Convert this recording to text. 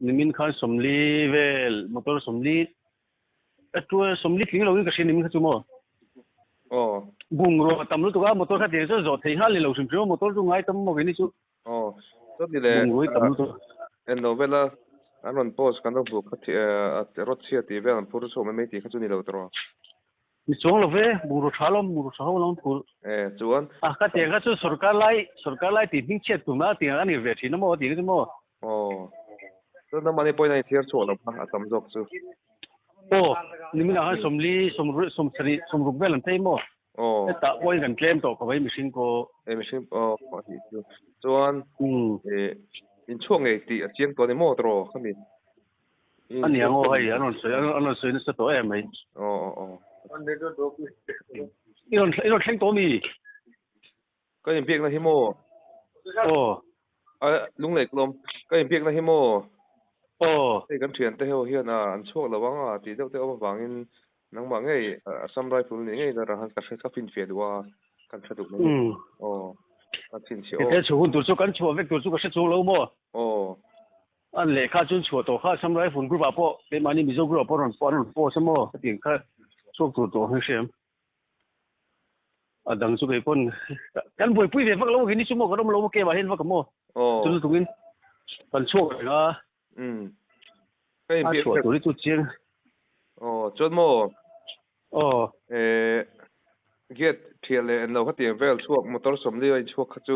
Nimin khan 40 vel motor 40 40 tling loin ka hria nimin kha chu maw. Aw. Bungrua tam lutuk a motor kha tiang chuan zawh thei nghal ni lo hrim hrim a motor chu ngai tam maw keini chu. Aw. Chuti le Bungrua hi tam lutuk. En lo vela an rawn post kan lo hmuh kha rawt chhia tih vel an phur chhuak mai mai tih kha chu ni lo tawh rawh. Ni chuang lo ve, bungrua tha lawm, bungrua tha ho lawm phur. E, chuan. A ka tiang kha chu sorkar lai, sorkar lai tih hming chhiat tum a tiang a ni ve thin a maw tih kha chu maw. Aw. Chuan nangmahni pawhin a inthiar chhuah lo kha a tam zawk chu. Aw, nimin ah khan 40, 60, 70, 60 vel an phei maw? Aw. Hetah pawhin kan tlem tawh khawp a mihring pawh. E mihring aw a tih chu. Chuan e inchhuak ngei tih a chiang tawh a ni maw tawh khami? A ni ang aw hei an rawn sawi an rawn sawi nasa tawh em mai. Aw aw aw. I rawn i rawn thleng tawh mi? Ka inbiakna hi maw? Aw. A lunglei ka lawm. Ka inbiakna hi maw? Aw. Hei kan thiante ho hian a an chhuak lo ang a tih deuh te awm avangin nangmah ngei Assam Rifle nih ngei ber ah ka hre ka finfiah duh a kan hre duh mai. Aw. Ka chhinchhiah aw. Hete chhu hun tur chu kan chhuah vek tur chu ka hre chuang lo maw? Aw. An lehkha chuan chhuah tawh kha Assam Rifle group ah pawh keimahni Mizo group ah pawh rawn an rawn post a maw hetiang kha chhuak tur tawh ang hriam. A dang chu kei pawn kan buaipui ve vak lo a kini chu maw kan awm lo maw cave ah hian vak a maw chu lutukin kan chhuak reng a. A chhuah tur hi chu chiang. Aw chuan maw. Aw. Gate thiah leh an lo hetiang vel chhuak motor 40 a inchhuak kha chu.